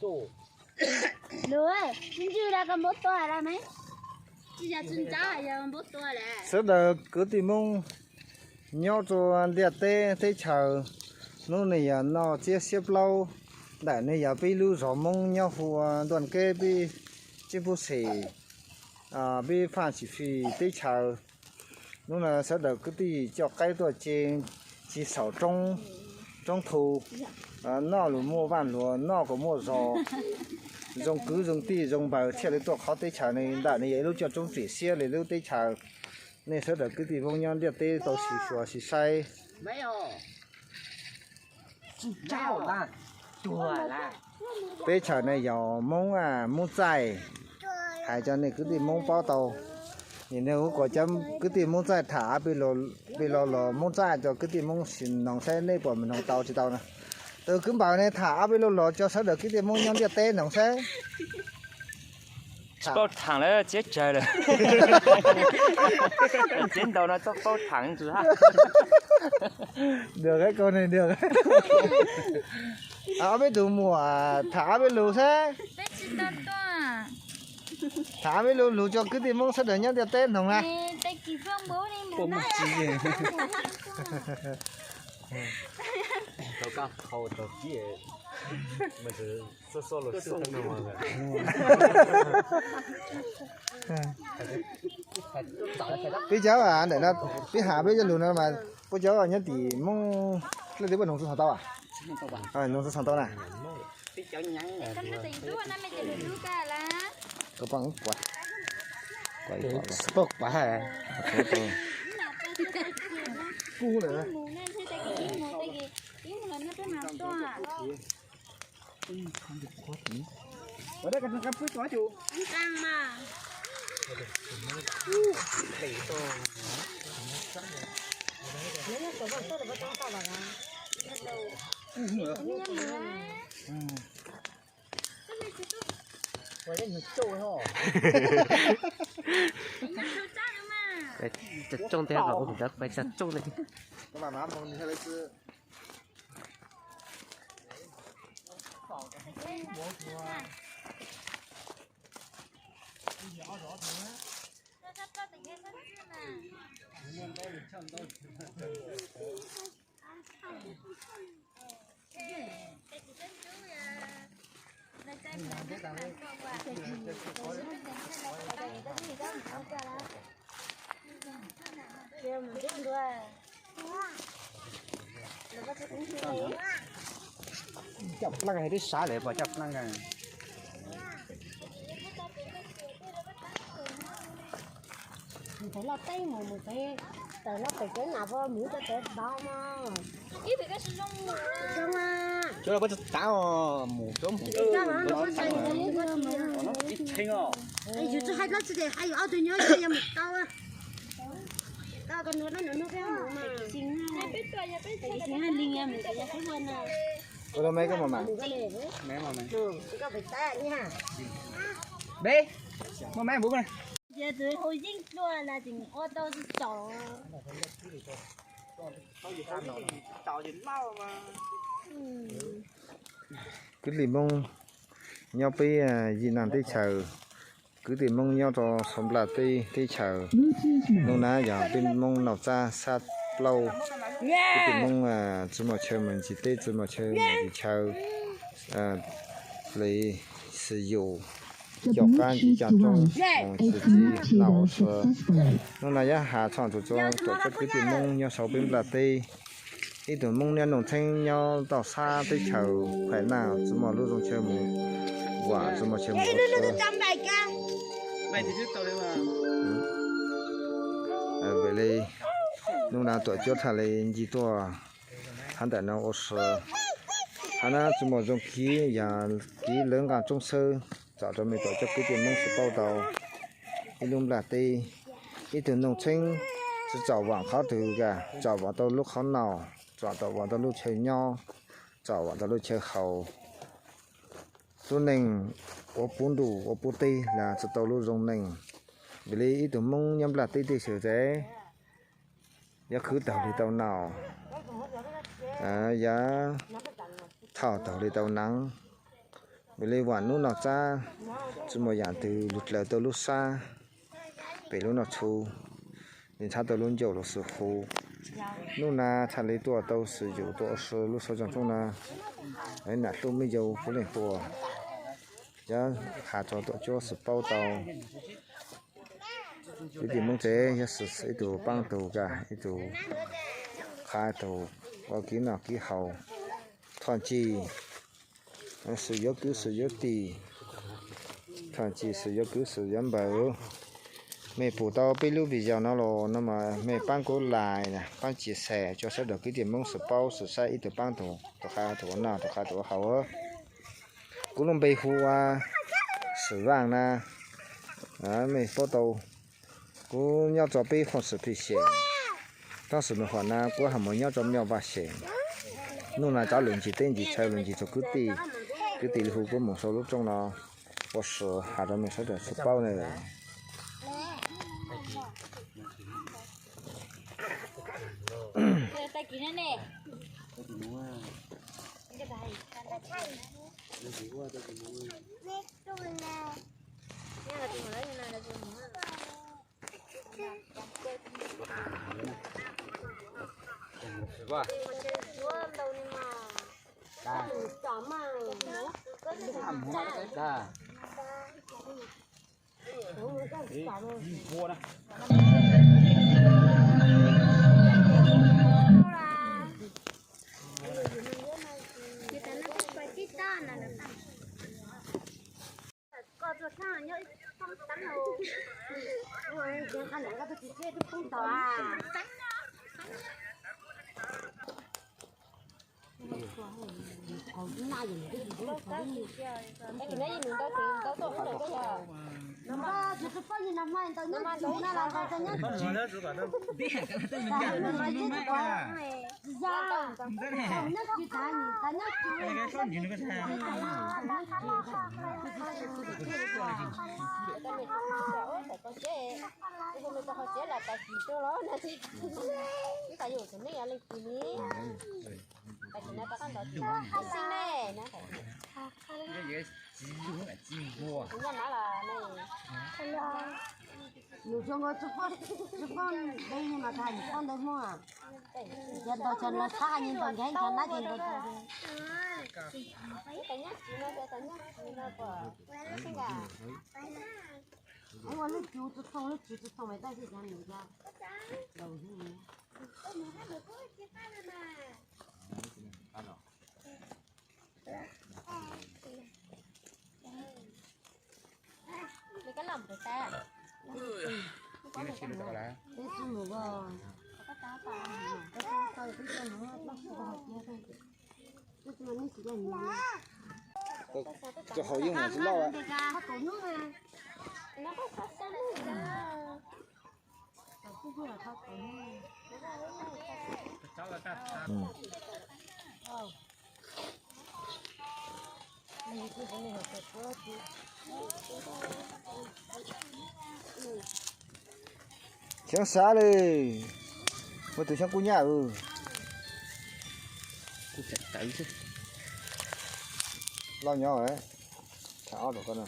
Lus, ntsws la koj npau tua la me. Sawv daws kwv tij Hmoob nyob rua ntiaj teb teb chaws, hnub no yog noj tsiab xiab plaub, ntawm no yog peb lub zos Hmoob nyob hu ua Ntuaj Keb, peb Tsib Pub Xes, peb Faj Tsis Fis teb chaws. Hnub no sawv daws kwv tij coj qaib tuaj ce, tsis xaum roob, roob thu, noj los muaj vaj luag, noj kom muaj zog, zoo kwv zoo tij zoo npawg thiaj li tuaj qhov teb chaws no. Ntawm no yog ib lub coj roob rim siab li lub teb chaws. Nej sawv daws kwv tij Hmoob nyob ntiaj teb tau sis xyuas sis saib. Teb chaws no yog Hmoob, Hmoob Txaij, hais rau nej kwv tij Hmoob paub tau. Nim no kuv kom cov kwv tij Hmoob Txaij tham ob peb lo lus Hmoob Txaij rau kwv tij Hmoob sim noog saib nej puas mus noog tau tsis tau na. Tus kwv npawg ne tham ob peb lo lus rau sawv daws kwv tij Hmoob nyob ntiaj teb noog saib. Tsis paub tham lawm, txiav tsawg lawm. Txiav ntau no txhob paub tham ntsis hab. Dwg, koj ne dwg. Ob peb tug muam tham ob peb lus saib. Tham ob peb lo lus rau kwv tij Hmoob sawv daws nyob ntiaj teb noog na. Peb cov ntawm no, peb hais peb cov lus no mas puab cov nyob tim Hmoob leej twg puab noog tsis tau a? Noog tsis tau na. Cov tsooj tej, cov tsooj tej. Coj pleej twb sab lawm, pom coj pleej. Mus txog loj teb mus, mus txog tawm loj pem tsev nas, mus txog txawv tod mog. Zoo, puab tsis tav os, mus txog mus. Yus tsis hais dlaab tsi tes hais yus ob tug nyob ces yog mus tau. Ua tau me koj mos mas. Peb, muaj me npum na. Yog tus hu yeej dlua las tseem ua tau txaus. Kwv tij Hmoob nyob peb Yim Naj teb chaws, kwv tij Hmoob nyob rau Xov Nplaj teb teb chaws, hnub na yog peb Hmoob Naj Txab xab plaub, kwv tij Hmoob tsi muaj chaw mus ntsis teb, tsi muaj chaw mus ntsis chaw, li xi yus coj qab ntsis coj roob mus txi txiv noj ua si. Hnub no yuav has txog tus txuas tuam cov kwv tij Hmoob nyob saum peb Nplaj teb, ib tug Hmoob Niab Noog Txheeb nyob toj xab teb chaws Phais Naj, tsi muaj lub zoo chaw mus vam, tsi muaj chaw mus ua si. Vim li hnub na tuam cuab txhaj li ncig tuaj hab ntawm no ua si. Hab na tsi muaj zoo kiv yog kiv lawv nqaj roob xwb, tsom rau mej tuam cov kwv tij Hmoob tsi paub tau. Ib lub nplaj teb, ib tug Noog Txheeb tsi tsom vam qhov twg, tsom vam tau lub qhov noj, tsom tau vam tau lub chaw nyob, tsom vam tau lub chaw haus. Lub neej ua puv ntuj ua puv teb los tsi tau lub zoo neej. Vim li ib tug Hmoob nyob nplaj teb teb chaws tes, yuav khwv taug li tau noj, yuav thauj taug li tau hnav, Vim li vam hnub no txab tsi muaj yaam twg lug dlaws tau lub sab pem lub noj tshub, li txhab tau lub ncauj lug xwm hu. Hnub na txhaj li tuaj tau xwm yum tuaj ua si lub xov tooj tshoob na, nam hlub me yau puav leej tuaj, yog has rua tuam cuab xwm paub tau. Kwv tij Moob tsev yog xwm ib tug paab tug kag ib tug, qha tug ua kev noj kev haus, thom ntsis xwm yuav kwv xwm yuav tij, thom ntsis xwm yuav kwv xwm yuav npawg. Mej pum tau peb lub video no los no mas mej paab kuv like, paab chia sẻ rua sawv daws kwv tij Moob xwm paub xwm saib ib tug paab tug, tug qha tug ua noj tug qha tug ua haus. Kuv lub npe hu ua Xwm Vaaj na, mej paub tau. Kuv nyob rua peb Khooj Xwm Plig xeem, Toob Xwm Mej Huam na kuv ho moog nyob rua Mej Vaj xeem. Nub na cov lug ncig teb ncig chaw lug ncig rua kwv tij, kwv tij li hu kuv moog sau lub rooj no ua si has rua mej sawv daws xwm paub na. Nws zoo nkaus tsi paub, tsi paub ntev mas tas nws paub ntawv Hmoob. Yog ntau tsam lawv txhab hais nws ntau nkeeg tsam nab ces ntau tsam. Ua lub tsuv tsi thooj, lub tsuv tsi thooj mas tab sis tsam nws yog laus hwv. Rau hauv yeej mas tsis loj. Xyoob xav li, muaj tus xyoob kub nyab. Loj nyob, thaum ob rau koj no.